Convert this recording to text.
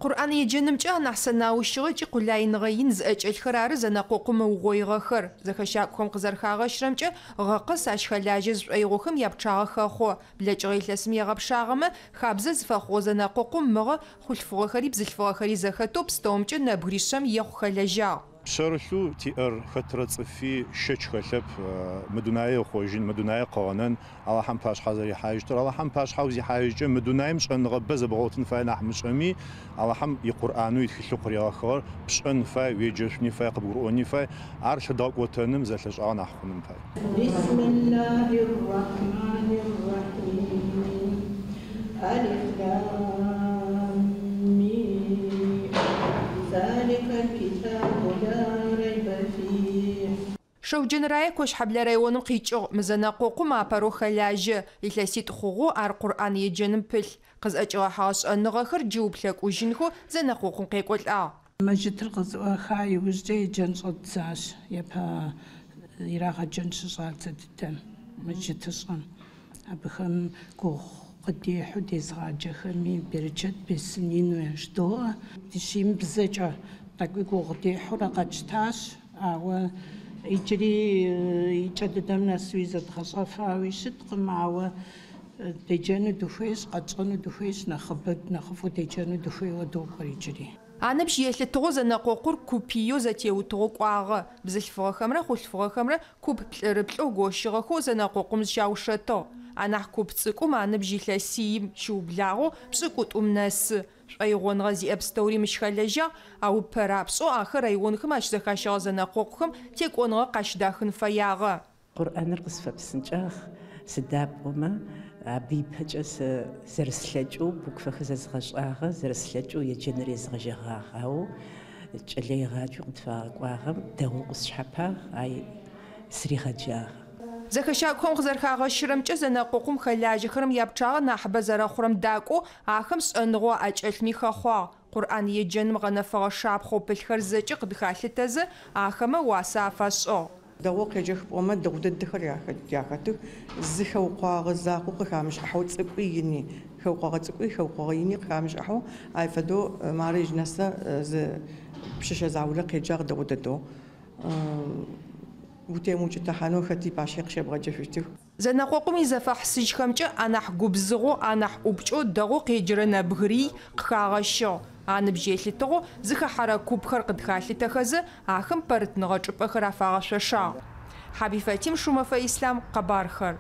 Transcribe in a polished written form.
Къурӏан еджэнымкӏэ анахь сэнаущыгъэ ыкӏи къулайныгъэ ин зыӏэкӏэлъхэр ары зэнэкъокъум ыугъоигъэхэр. Зэхэщакӏохэм къызэрэхагъэщырэмкӏэ, гъэ къэс ащ хэлажьэ зышӏоигъохэм япчъагъэ хэхъо. Блэкӏыгъэ илъэсым егъэпшагъэмэ, хабзэ зыфэхъугъэ зэнэкъокъум мыгъэ хъулъфыгъэхэри бзылъфыгъэхэри зэхэтэу пстэумкӏэ нэбгыришъэм ехъу хэлэжьагъ. Пшъэрылъэу тиӏэр хэтрэ цӏыфи щэч хэлъэп, мы дунае ыхъожьын, мы дунае къыгъэнэн, Алахьэм пашъхьэ зэрихьажьыщтыр. Алахьэм пашъхьэ узихьажькӏэ мы дунаим шӏэныгъэ бэ зэбгъэгъотын фае нахь мышӏэми, Алахьэм и Къурӏанэу итхылъэу къыригъэхыгъэр пшӏэн фай, уеджэшъуни фай, къыбгурыӏони фай, ар лъыдгъэкӏотэным, зэлъэшӏагъэ нахь хъуным пай. بسم الله الرحمن الرحيم ألف لام ميم ذلك الكتاب لا ريب فيه. Шэуджэн Рае Кощхьэблэ районым къикӏыгъ. Мы зэнэкъокъум апэрэу хэлажьэ. Илъэситӏу хъугъэу ар Къурӏан еджэным пылъ. Къызӏэкӏигъэхьэгъэ шӏэныгъэхэр джы ыуплъэкӏужьынхэу зэнэкъокъум къекӏолӏагъ. Мэжджытыр къызэӏуаха иужькӏэ еджэн щӏэддзащ, япэ ирагъэджэн щыщӏадзэ дыдэм, мэжджытыщӏэм. Абыхэм гугъу къыдехьу дезгъаджэхэми берычэт бесын ину яжыдоӏэ. Ди щимыбзэкӏэ тӏэкӏуи гугъу дехьурэ къэтщтащ, ауэ иджыри икӏэ дыдэм нэсуи зэдгъэщӏэфауи щыткъым, ауэ деджэну дыхуейщ, къэтщӏэну дыхуейщ, нэхъыбэ нэхъыфӏу деджэну дыхуейуэ докӏуэр иджыри. Аныбжь елъытыгъэу зэнэкъокъур купиеу зэтеутыгъэу кӏуагъэ. Бзылъфыгъэхэмрэ хъулъфыгъэхэмрэ куп плӏырыплӏэу гощыгъэхэу зэнэкъокъум зыщаушэтыгъ. Анахь куп цӏыкӏум аныбжь илъэсиим щыублагъэу пшӏыкӏутӏум нэсы. Шӏоигъоныгъэ зиӏэ пстэури мыщ хэлэжьагъ, ау ыпэрапшӏэу ахэр районхэм ащызэхащэгъэ зэнэкъокъухэм текӏоныгъэ къащыдахын фэягъэ. Къурӏэныр къысфэпсынкӏагъ, сыда пӏомэ абы ипэкӏэ сэ зэрыслъэкӏэу буквэхэр зэзгъэшӏагъэ, зэрыслъэкӏэу еджэныр езгъэжьэгъагъ, ау кӏэлэегъаджэу къытфагъэкӏуагъэм дэгъоу къысшъхьэпагъ, ай сыригъэджагъ. Зэхэщакӏохэм къызэрэхагъэщырэмкӏэ, зэнэкъокъум хэлажьэхэрэм япчъагъэ нахьыбэ зэрэхъурэм дакӏоу ахэм шӏэныгъэу аӏэкӏэлъми хэхъуагъ. Къурӏан еджэным гъэнэфэгъэ шапхъэу пылъхэр зэкӏэ къыдыхалъытэзэ, ахэмэ уасэ афашӏыгъ. Дэгъоу къеджэх пӏомэ, дэгъу дэдэхэр яхэтых, зы хэукъуагъэ закъоу къыхамышӏыхьэу цӏыкӏуи ини, хэукъогъэ цӏыкӏуи хэукъогъэ ини къыхамышӏыхьэу, ай фэдэу мары ижь нэсэ зы пшъэшъэ заулэ къеджагъ дэгъу дэдэу. Утемыукӏытыхьанэу хэти пашъхьи къыщебгъэджэшъущтых. Зэнэкъокъум изэфэхьысыжьхэмкӏэ анахь губзыгъэу, анахь ӏупкӏэу дэгъоу къеджэрэ нэбгырий къыхагъэщыгъ. Аныбжь елъытыгъэу зыхэхьэрэ купхэр къыдыхалъытэхэзэ, ахэм пэрытныгъэ чӏыпӏэхэр афагъэшъошагъ. Хьабый Фатим, Шумэфэ Ислъам, къэбархэр.